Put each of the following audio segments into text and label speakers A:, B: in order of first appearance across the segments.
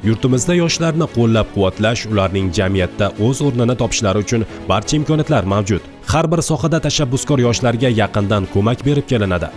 A: Yurtimizda yoshlarni qo'llab-quvvatlash, ularning jamiyatda o'z o'rnini topishlari uchun barcha imkoniyatlar mavjud. Har bir sohada tashabbuskor yoshlarga yaqindan ko'mak berib kelinadi.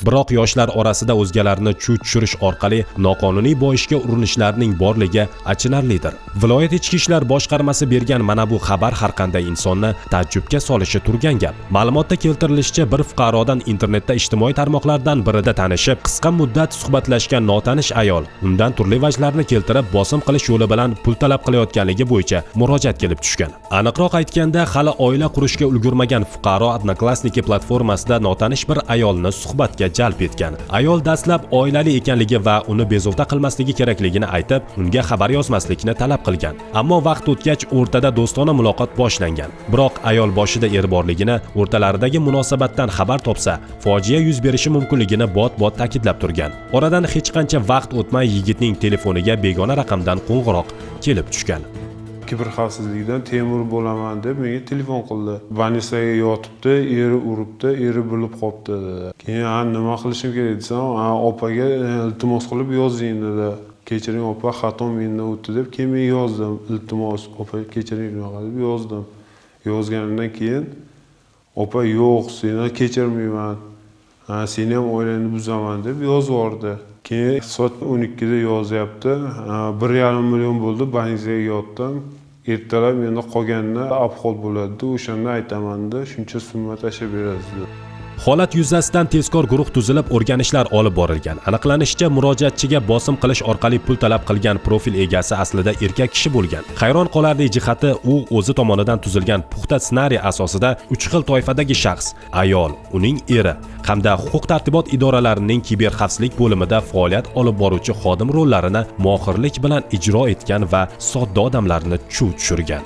A: Biroq yoshlar orasida o'zgalarni chuv tushirish orqali noqonuniy boyishga urinishlarning borligi achinarlidir. Viloyat ichki ishlar boshqarmasi bergan mana bu xabar har qanday insonni taajjubga solishi turgan gap. Ma'lumotda keltirilishicha, bir fuqarodan internetda ijtimoiy tarmoqlardan birida tanishib, qisqa muddat suhbatlashgan notanish ayol undan turli vajlarni keltirib, bosim qilish yo'li bilan pul talab qilayotganligi bo'yicha murojaat kelib tushgan. Aniqroq aytganda, hali oila qurishga ulgurmagan fuqaro Odnoklassniki platformasida notanish bir ayolni suhbatga jalb etgan. Ayol dastlab oilali ekanligi va uni bezovta qilmasligi kerakligini aytib, unga xabar yozmaslikni talab qilgan. Ammo vaqt o'tgach o'rtada do'stona muloqot boshlangan. Biroq ayol boshida er borligini, o'rtalaridagi munosabatdan xabar topsa, fojia yuz berishi mumkinligini bot-bot ta'kidlab turgan. Oradan hech qancha vaqt o'tmay yigitning telefoniga begona raqamdan qo'ng'iroq kelib tushgan.
B: Kiber xavfsizlikdan Temur bo'laman deb menga telefon qildi. Больница ga yotibdi, eri uribdi, eri bilib qolibdi dedi. Keyin nima qilishim kerak desam, opaga iltimos qilib yozing dedi. Kechiring opa, xato mendan o'tdi deb keyin men yozdim. Iltimos opa, kechiring shunaqa deb yozdim. Yozganimdan keyin opa yo'q, seni kechirmayman. Seni ham oilangni buzaman deb yozib yubordi. Keyin soat 12 da yozyapti. 1,5 million bo'ldi, больница ga yotdim. Ertalab menda qolganini обход bo'ladi, o'shanda aytaman-da, shuncha summa tashlab berasiz deb.
A: Holat yuzasidan tezkor guruh tuzilib, o'rganishlar olib borilgan. Aniqlanishicha, murojaatchiga bosim qilish orqali pul talab qilgan profil egasi aslida erkak kishi bo'lgan. Hayron qolarli jihati, u o'zi tomonidan tuzilgan puxta ssenariy asosida 3 xil toifadagi shaxs, ayol, uning eri hamda huquq-tartibot idoralarining kiberxavfsizlik bo'limida faoliyat olib boruvchi xodim rollarini mohirlik bilan ijro etgan va sodda odamlarni chuv tushirgan.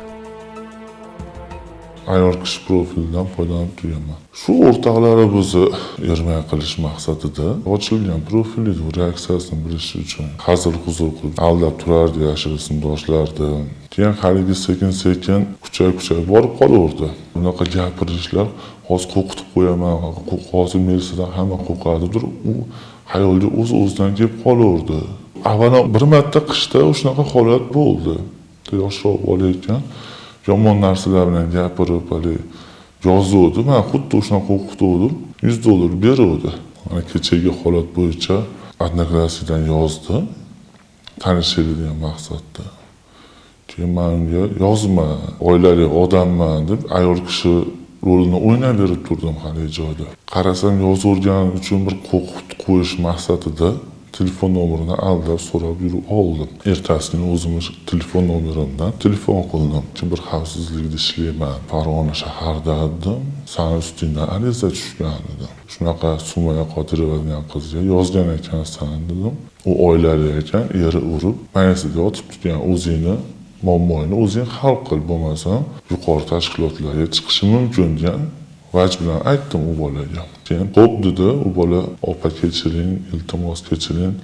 C: Ayol kishi profilidan foydalanib turganman. Shu o'rtoqlari bizni ermak qilish maqsadida ochilgan profil edi, reaksiyasini bilish uchun hazil huzul qilib aldab turardi, yashirin sinfdoshlardi. Keyin haligi sekin-sekin kuchayib borib qolaverdi. Bunaqa gapirishlar, hozir qo'rqitib qo'yaman, hozir militsiyadan hamma qo'rqadidir, u xayolga o'z-o'zidan kelib qolaverdi. Avvalo bir marta qishda shunaqa holat bo'ldi. Yoshroq bola ekan, yomon narsalar bilan gapirib, haligi yozuvdi. Men xuddi shunaqa qo'rqituvdim. $100 beruvdi. Mana kechagi holat bo'yicha Odnoklassnikdan yozdi. Tanishaylik degan maqsadda. Keyin men unga yozma, oilali odamman deb ayol kishi rolini o'ynab berib turdim haligi joyda. Qarasam yozurgani uchun bir qo'rqitib qo'yish maqsadida telefon nomerini aldab so'rab yurib oldim. Ertasi kuni o'zimni telefon nomerimdan telefon qildim. Bir xavfsizlikda ishlayman, Farg'ona shaharida dedim. Sani ustingdan ariza tushgan dedim. Shunaqa Sumaya Qodirova degan qizga yozgan ekansan dedim. U oilali ekan, eri urib, mayasiga yotib turgan, o'zingni muammoingni o'zing hal qil, bo'lmasam yuqori tashkilotlarga chiqishi mumkin degan vaj bilan aytdim u bolaga. Keyin xo'p dedi u bola, opa kechiring, iltimos kechiring,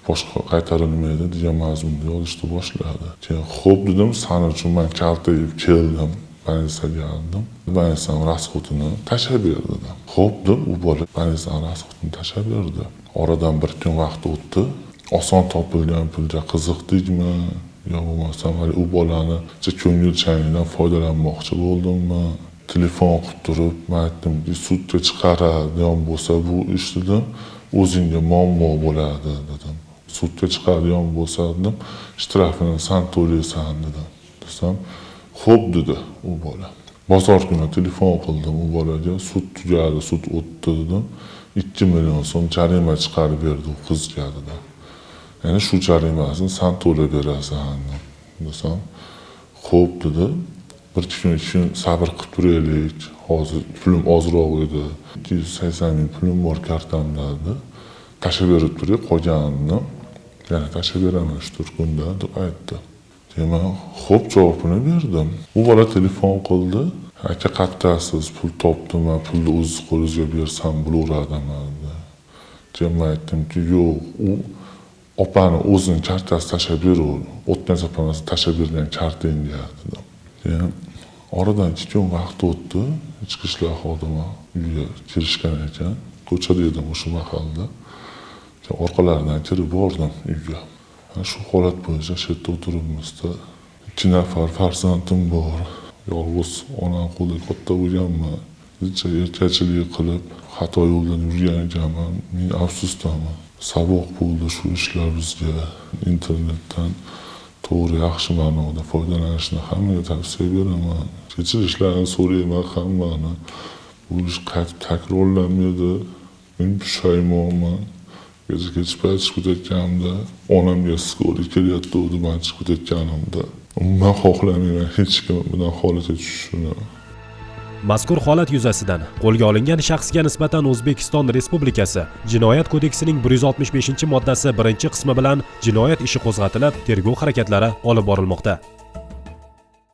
C: boshqa qaytarilmaydi degan mazmunda yozishni boshladi. Keyin xo'p dedim, san uchun men kalta yeb keldim, больница ga dedim. Больница ni расход ini tashlab ber dedim. Xo'p deb u bola больница ni расход ini tashlab berdi. Oradan bir kun vaqt o'tdi. Oson topilgan pulga qiziqdikmi? Yo bo'lmasam hali u bolani ko'ngilchanligidan foydalanmoqchi bo'ldimmi? Telefon qilib turib, men aytdimki, sudga chiqaradigan bo'lsa bu ish dedim, o'zingga muammo bo'ladi dedim. Sudga chiqaradigan bo'lsa dedim, shtrafini san to'laysan dedim. Desam, xo'p dedi u bola. Bozor kuni telefon qildim u bolaga, sud tugadi, sud o'tdi dedim. 2 million so'm jarima chiqarib berdi u qizga dedim. Ya'ni shu jarimasini san to'lab berasan desam, xo'p dedi. Bir ikki kun, 2 kun sabr qilib turaylik. Hozir pulim ozroq edi. 280 ming pulim bor kartamda dedi. Tashlab berib turay, qolganini yana tashlab beraman 3-4 kunda deb aytdi. Keyin men xo'p javobini berdim. U bola telefon qildi. Aka qayerdasiz, pul topdim, men pulni o'zingiz qo'lingizga bersam bo'laveradimi dedi. Keyin men aytdimki, yo'q, u opani o'zini kartasi tashlab beraver. O'tgan safar tashlab bergan kartangga dedim. Keyin oradan 2 kun vaqt o'tdi. Ichki ishlar xodimi uyga kirishgan ekan. Ko'chada edim o'sha mahalda. Keyin orqalaridan kirib bordim uyga. Shu holat bo'yicha shu yerda o'tiribmizda. 2 nafar farzandim bor. Yolg'iz onam qo'lida katta bo'lganman. Necha erkachilik qilib xato yo'ldan yurgan ekanman. Men afsusdaman. Saboq bo'ldi shu ishlar bizga. Internetdan to'g'ri, yaxshi ma'noda foydalanishni hammaga tavsiya beraman. Kechirishlarini so'rayman hammani. Bu ish qaytib takrorlanmaydi. Men pushaymonman. Kecha kech payt chiqib ketayotganimda onamga скорый kelyapti, man chiqib ketayotganimda. Umuman xohlamayman hech kim bundan holatga tushishini.
A: Mazkur holat yuzasidan qo'lga olingan shaxsga nisbatan O'zbekiston Respublikasi Jinoyat kodeksining 165-moddasi 1-qismi bilan jinoyat ishi qo'zg'atilib, tergov harakatlari olib borilmoqda.